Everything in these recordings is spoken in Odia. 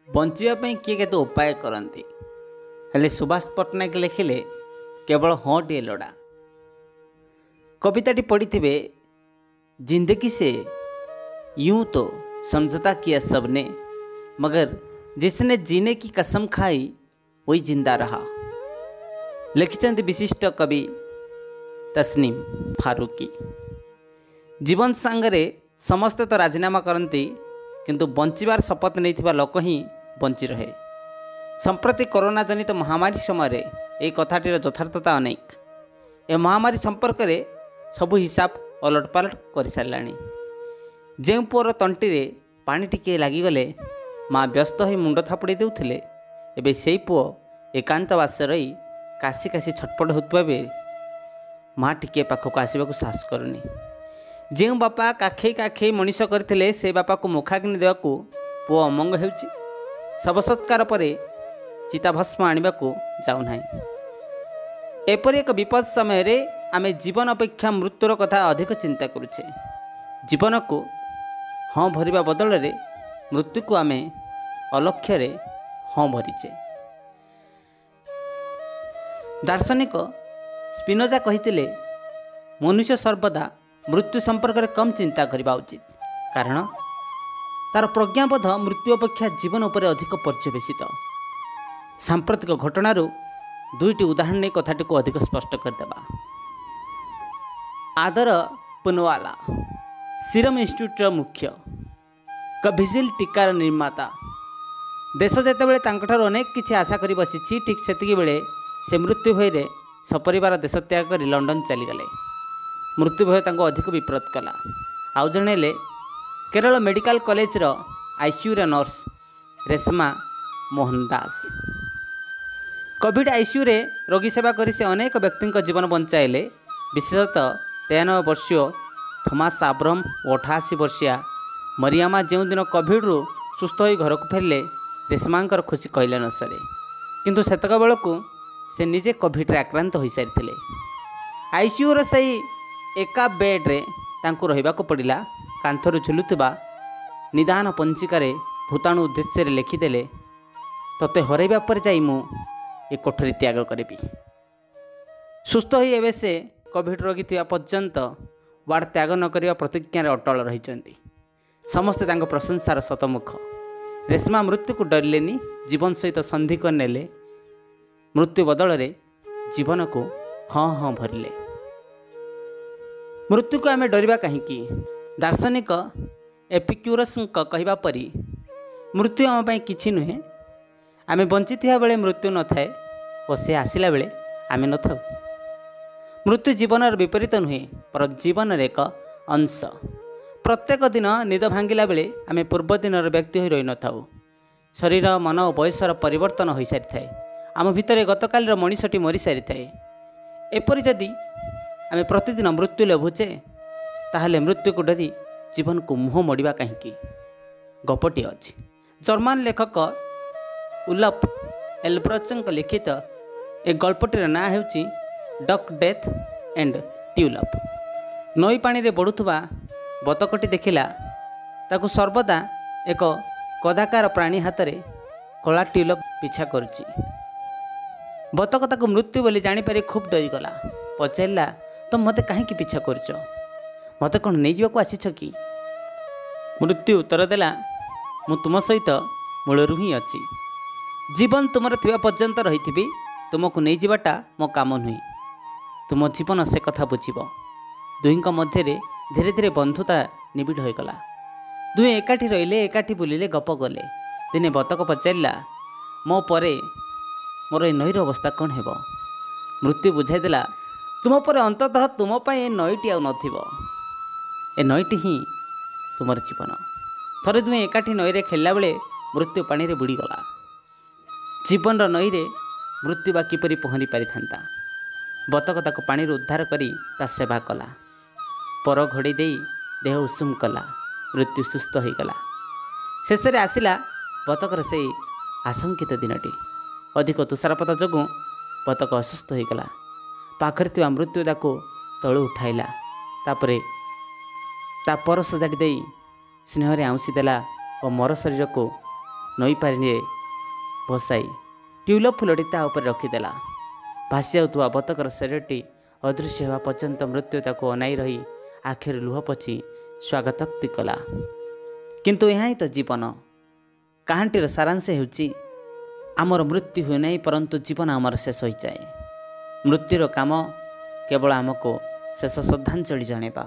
ବଞ୍ଚିବା ପାଇଁ କିଏ କେତେ ଉପାୟ କରନ୍ତି, ହେଲେ ସୁଭାଷ ପଟ୍ଟନାୟକ ଲେଖିଲେ କେବଳ ହଁଟିଏ ଲୋଡ଼ା। କବିତାଟି ପଢ଼ିଥିବେ, जिंदगी से यूं तो समझौता किया सबने, मगर जिसने जीने की कसम खाई वही जिंदा रहा। ଲେଖିଛନ୍ତି ବିଶିଷ୍ଟ କବି ତସନିମ୍ ଫାରୁକି। ଜୀବନ ସାଙ୍ଗରେ ସମସ୍ତେ ତ ରାଜିନାମା କରନ୍ତି, କିନ୍ତୁ ବଞ୍ଚିବାର ଶପଥ ନେଇଥିବା ଲୋକ ହିଁ ବଞ୍ଚି ରହେ। ସମ୍ପ୍ରତି କରୋନା ଜନିତ ମହାମାରୀ ସମୟରେ ଏହି କଥାଟିର ଯଥାର୍ଥତା ଅନେକ। ଏ ମହାମାରୀ ସମ୍ପର୍କରେ ସବୁ ହିସାବ ଓଲଟପାଲଟ କରିସାରିଲାଣି। ଯେଉଁ ପୁଅର ତଣ୍ଟିରେ ପାଣି ଟିକିଏ ଲାଗିଗଲେ ମା ବ୍ୟସ୍ତ ହୋଇ ମୁଣ୍ଡ ଥାପୁଡ଼ି ଦେଉଥିଲେ, ଏବେ ସେଇ ପୁଅ ଏକାନ୍ତବାସରେ ରହି କାଶି କାଶି ଛଟପଟ ହେଉଥିବା ବେଳେ ମା ଟିକିଏ ପାଖକୁ ଆସିବାକୁ ସାହସ କରୁନି। ଯେଉଁ ବାପା କାଖେଇ କାଖେଇ ମଣିଷ କରିଥିଲେ, ସେ ବାପାକୁ ମୁଖାଗ୍ନି ଦେବାକୁ ପୁଅ ଅମଙ୍ଗ ହେଉଛି। ଶବ ସତ୍କାର ପରେ ଚିତାଭସ୍ମ ଆଣିବାକୁ ଯାଉନାହିଁ। ଏପରି ଏକ ବିପଦ ସମୟରେ ଆମେ ଜୀବନ ଅପେକ୍ଷା ମୃତ୍ୟୁର କଥା ଅଧିକ ଚିନ୍ତା କରୁଛେ। ଜୀବନକୁ ହଁ ଭରିବା ବଦଳରେ ମୃତ୍ୟୁକୁ ଆମେ ଅଲକ୍ଷ୍ୟରେ ହଁ ଭରିଛେ। ଦାର୍ଶନିକ ସ୍ପିନୋଜା କହିଥିଲେ, ମନୁଷ୍ୟ ସର୍ବଦା ମୃତ୍ୟୁ ସମ୍ପର୍କରେ କମ୍ ଚିନ୍ତା କରିବା ଉଚିତ, କାରଣ ତା'ର ପ୍ରଜ୍ଞାବୋଧ ମୃତ୍ୟୁ ଅପେକ୍ଷା ଜୀବନ ଉପରେ ଅଧିକ ପର୍ଯ୍ୟବେସିତ। ସାମ୍ପ୍ରତିକ ଘଟଣାରୁ ଦୁଇଟି ଉଦାହରଣ ନେଇ କଥାଟିକୁ ଅଧିକ ସ୍ପଷ୍ଟ କରିଦେବା। ଆଦର ପୁନୱାଲା, ସିରମ୍ ଇନଷ୍ଟିଚ୍ୟୁଟ୍ର ମୁଖ୍ୟ, କୋଭିସିଲ୍ଡ ଟିକାର ନିର୍ମାତା। ଦେଶ ଯେତେବେଳେ ତାଙ୍କଠାରୁ ଅନେକ କିଛି ଆଶା କରି ବସିଛି, ଠିକ୍ ସେତିକିବେଳେ ସେ ମୃତ୍ୟୁ ଭୟରେ ସପରିବାର ଦେଶ ତ୍ୟାଗ କରି ଲଣ୍ଡନ ଚାଲିଗଲେ। ମୃତ୍ୟୁ ଭୟ ତାଙ୍କୁ ଅଧିକ ବିବ୍ରତ କଲା। ଆଉ ଜଣେ ହେଲେ କେରଳ ମେଡ଼ିକାଲ କଲେଜର ଆଇସିୟୁର ନର୍ସ ରେଶମା ମୋହନ ଦାସ। କୋଭିଡ଼ ଆଇସିୟୁରେ ରୋଗୀ ସେବା କରି ସେ ଅନେକ ବ୍ୟକ୍ତିଙ୍କ ଜୀବନ ବଞ୍ଚାଇଲେ। ବିଶେଷତଃ 93 ବର୍ଷୀୟ ଥମାସ ଆବ୍ରହମ ଓ 88 ବର୍ଷୀୟା ମରିୟାମା ଯେଉଁଦିନ କୋଭିଡ଼ରୁ ସୁସ୍ଥ ହୋଇ ଘରକୁ ଫେରିଲେ, ରେଶମାଙ୍କର ଖୁସି କହିଲେ ନ ସରେ। କିନ୍ତୁ ସେତକ ବେଳକୁ ସେ ନିଜେ କୋଭିଡ଼ରେ ଆକ୍ରାନ୍ତ ହୋଇସାରିଥିଲେ। ଆଇସିୟୁର ସେଇ ଏକା ବେଡ଼୍ରେ ତାଙ୍କୁ ରହିବାକୁ ପଡ଼ିଲା। କାନ୍ଥରୁ ଝୁଲୁଥିବା ନିଦାନ ପଞ୍ଜିକାରେ ଭୂତାଣୁ ଉଦ୍ଦେଶ୍ୟରେ ଲେଖିଦେଲେ, ତୋତେ ହରାଇବା ପରେ ଯାଇ ମୁଁ ଏ କୋଠରୀ ତ୍ୟାଗ କରିବି। ସୁସ୍ଥ ହୋଇ ଏବେ ସେ କୋଭିଡ଼ ରୋଗୀ ଥିବା ପର୍ଯ୍ୟନ୍ତ ୱାର୍ଡ଼ ତ୍ୟାଗ ନ କରିବା ପ୍ରତିଜ୍ଞାରେ ଅଟଳ ରହିଛନ୍ତି। ସମସ୍ତେ ତାଙ୍କ ପ୍ରଶଂସାର ଶତମୁଖ। ରେଶମା ମୃତ୍ୟୁକୁ ଡରିଲେନି, ଜୀବନ ସହିତ ସନ୍ଧି କରିନେଲେ। ମୃତ୍ୟୁ ବଦଳରେ ଜୀବନକୁ ହଁ ହଁ ଭରିଲେ। ମୃତ୍ୟୁକୁ ଆମେ ଡରିବା କାହିଁକି? ଦାର୍ଶନିକ ଏପିକ୍ୟୁରସ୍ଙ୍କ କହିବା ପରି ମୃତ୍ୟୁ ଆମ ପାଇଁ କିଛି ନୁହେଁ। ଆମେ ବଞ୍ଚିଥିବା ବେଳେ ମୃତ୍ୟୁ ନଥାଏ ଓ ସେ ଆସିଲା ବେଳେ ଆମେ ନଥାଉ। ମୃତ୍ୟୁ ଜୀବନର ବିପରୀତ ନୁହେଁ, ବରଂ ଜୀବନର ଏକ ଅଂଶ। ପ୍ରତ୍ୟେକ ଦିନ ନିଦ ଭାଙ୍ଗିଲା ବେଳେ ଆମେ ପୂର୍ବ ଦିନର ବ୍ୟକ୍ତି ହୋଇ ରହିନଥାଉ। ଶରୀର, ମନ ଓ ବୟସର ପରିବର୍ତ୍ତନ ହୋଇସାରିଥାଏ। ଆମ ଭିତରେ ଗତକାଲିର ମଣିଷଟି ମରିସାରିଥାଏ। ଏପରି ଯଦି ଆମେ ପ୍ରତିଦିନ ମୃତ୍ୟୁ ଲଭୁଛେ, ତାହେଲେ ମୃତ୍ୟୁକୁ ଡରି ଜୀବନକୁ ମୁହଁ ମୋଡ଼ିବା କାହିଁକି? ଗପଟିଏ ଅଛି। ଜର୍ମାନ ଲେଖକ ଉଲଫ ଏଲବ୍ରଚଙ୍କ ଲିଖିତ ଏ ଗଳ୍ପଟିର ନାଁ ହେଉଛି ଡକ୍ ଡେଥ୍ ଆଣ୍ଡ ଟ୍ୟୁଲପ୍। ନଈ ପାଣିରେ ବଢ଼ୁଥିବା ବତକଟି ଦେଖିଲା ତାକୁ ସର୍ବଦା ଏକ କଦାକାର ପ୍ରାଣୀ ହାତରେ କଳା ଟ୍ୟୁଲପ୍ ପିଛା କରୁଛି। ବତକ ତାକୁ ମୃତ୍ୟୁ ବୋଲି ଜାଣିପାରି ଖୁବ୍ ଡରିଗଲା। ପଚାରିଲା, ତୁମେ ମୋତେ କାହିଁକି ପିଛା କରୁଛ? ମୋତେ କ'ଣ ନେଇଯିବାକୁ ଆସିଛ କି? ମୃତ୍ୟୁ ଉତ୍ତର ଦେଲା, ମୁଁ ତୁମ ସହିତ ମୂଳରୁ ହିଁ ଅଛି। ଜୀବନ ତୁମର ଥିବା ପର୍ଯ୍ୟନ୍ତ ରହିଥିବି। ତୁମକୁ ନେଇଯିବାଟା ମୋ କାମ ନୁହେଁ। ତୁମ ଜୀବନ ସେ କଥା ବୁଝିବ। ଦୁହିଁଙ୍କ ମଧ୍ୟରେ ଧୀରେ ଧୀରେ ବନ୍ଧୁତା ନିବିଡ଼ ହୋଇଗଲା। ଦୁହେଁ ଏକାଠି ରହିଲେ, ଏକାଠି ବୁଲିଲେ, ଗପ କଲେ। ଦିନେ ବତକ ପଚାରିଲା, ମୋ ପରେ ମୋର ଏ ନଈର ଅବସ୍ଥା କ'ଣ ହେବ? ମୃତ୍ୟୁ ବୁଝାଇଦେଲା, ତୁମ ପରେ ଅନ୍ତତଃ ତୁମ ପାଇଁ ଏ ନଈଟି ଆଉ ନଥିବ। ଏ ନଈଟି ହିଁ ତୁମର ଜୀବନ। ଥରେ ଦୁହେଁ ଏକାଠି ନଈରେ ଖେଳିଲା ବେଳେ ମୃତ୍ୟୁ ପାଣିରେ ବୁଡ଼ିଗଲା। ଜୀବନର ନଈରେ ମୃତ୍ୟୁ ବା କିପରି ପହଁରି ପାରିଥାନ୍ତା? ବତକ ତାକୁ ପାଣିରୁ ଉଦ୍ଧାର କରି ତା ସେବା କଲା। ପର ଘୋଡ଼େଇ ଦେଇ ଦେହ ଉଷୁମ କଲା। ମୃତ୍ୟୁ ସୁସ୍ଥ ହୋଇଗଲା। ଶେଷରେ ଆସିଲା ବତକର ସେଇ ଆଶଙ୍କିତ ଦିନଟି। ଅଧିକ ତୁଷାରପାତ ଯୋଗୁଁ ବତକ ଅସୁସ୍ଥ ହୋଇଗଲା। ପାଖରେ ଥିବା ମୃତ୍ୟୁ ତାକୁ ତଳୁ ଉଠାଇଲା। ତାପରେ ତା ପର ସଜାଡ଼ି ଦେଇ ସ୍ନେହରେ ଆଉଁସି ଦେଲା ଓ ମର ଶରୀରକୁ ନଈପାରିରେ ବସାଇ ଟ୍ୟୁଲିପ୍ ଫୁଲଟି ତା ଉପରେ ରଖିଦେଲା। ଭାସିଯାଉଥିବା ବତକର ଶରୀରଟି ଅଦୃଶ୍ୟ ହେବା ପର୍ଯ୍ୟନ୍ତ ମୃତ୍ୟୁ ତାକୁ ଅନାଇ ରହି ଆଖିରୁ ଲୁହ ପୋଛି ସ୍ୱାଗତୋକ୍ତି କଲା। କିନ୍ତୁ ଏହା ହିଁ ତ ଜୀବନ। କାହାଣୀଟିର ସାରାଂଶ ହେଉଛି, ଆମର ମୃତ୍ୟୁ ହୁଏ ନାହିଁ, ପରନ୍ତୁ ଜୀବନ ଆମର ଶେଷ ହୋଇଯାଏ। ମୃତ୍ୟୁର କାମ କେବଳ ଆମକୁ ଶେଷ ଶ୍ରଦ୍ଧାଞ୍ଜଳି ଜଣାଇବା।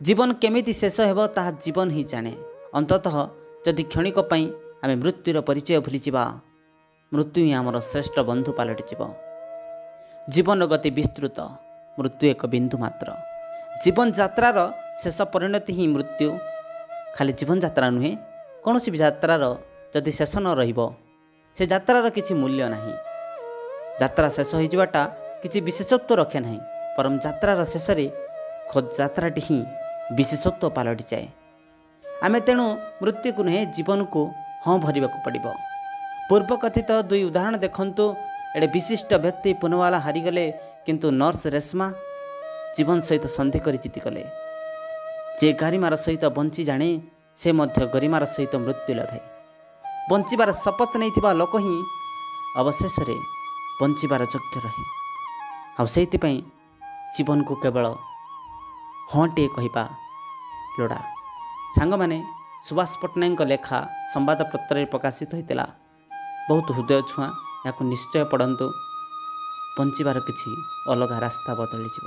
ଜୀବନ କେମିତି ଶେଷ ହେବ ତାହା ଜୀବନ ହିଁ ଜାଣେ। ଅନ୍ତତଃ ଯଦି କ୍ଷଣିକ ପାଇଁ ଆମେ ମୃତ୍ୟୁର ପରିଚୟ ଭୁଲିଯିବା, ମୃତ୍ୟୁ ହିଁ ଆମର ଶ୍ରେଷ୍ଠ ବନ୍ଧୁ ପାଲଟିଯିବ। ଜୀବନର ଗତି ବିସ୍ତୃତ, ମୃତ୍ୟୁ ଏକ ବିନ୍ଦୁ ମାତ୍ର। ଜୀବନ ଯାତ୍ରାର ଶେଷ ପରିଣତି ହିଁ ମୃତ୍ୟୁ। ଖାଲି ଜୀବନଯାତ୍ରା ନୁହେଁ, କୌଣସି ବି ଯାତ୍ରାର ଯଦି ଶେଷ ନ ରହିବ, ସେ ଯାତ୍ରାର କିଛି ମୂଲ୍ୟ ନାହିଁ। ଯାତ୍ରା ଶେଷ ହୋଇଯିବାଟା କିଛି ବିଶେଷତ୍ୱ ରଖେ ନାହିଁ, ବରଂ ଯାତ୍ରାର ଶେଷରେ ଖୋଦ୍ ଯାତ୍ରାଟି ହିଁ ବିଶେଷତ୍ୱ ପାଲଟିଯାଏ। ଆମେ ତେଣୁ ମୃତ୍ୟୁକୁ ନୁହେଁ, ଜୀବନକୁ ହଁ ଭରିବାକୁ ପଡ଼ିବ। ପୂର୍ବ କଥିତ ଦୁଇ ଉଦାହରଣ ଦେଖନ୍ତୁ। ଏଡ଼େ ବିଶିଷ୍ଟ ବ୍ୟକ୍ତି ପୁନୱାଲା ହାରିଗଲେ, କିନ୍ତୁ ନର୍ସ ରେଶମା ଜୀବନ ସହିତ ସନ୍ଧି କରି ଜିତିଗଲେ। ଯେ ଗାରିମାର ସହିତ ବଞ୍ଚି ଜାଣେ, ସେ ମଧ୍ୟ ଗରିମାର ସହିତ ମୃତ୍ୟୁ ଲଭେ। ବଞ୍ଚିବାର ଶପଥ ନେଇଥିବା ଲୋକ ହିଁ ଅବଶେଷରେ ବଞ୍ଚିବାର ଯୋଗ୍ୟ ରହେ। ଆଉ ସେଇଥିପାଇଁ ଜୀବନକୁ କେବଳ ହଁଟିଏ କହିବା ଲୋଡ଼ା। ସାଙ୍ଗମାନେ, ସୁଭାଷ ପଟ୍ଟନାୟକଙ୍କ ଲେଖା ସମ୍ବାଦପତ୍ରରେ ପ୍ରକାଶିତ ହୋଇଥିଲା, ବହୁତ ହୃଦୟ ଛୁଆଁ। ଏହାକୁ ନିଶ୍ଚୟ ପଢ଼ନ୍ତୁ, ବଞ୍ଚିବାର କିଛି ଅଲଗା ରାସ୍ତା ବଦଳିଯିବ।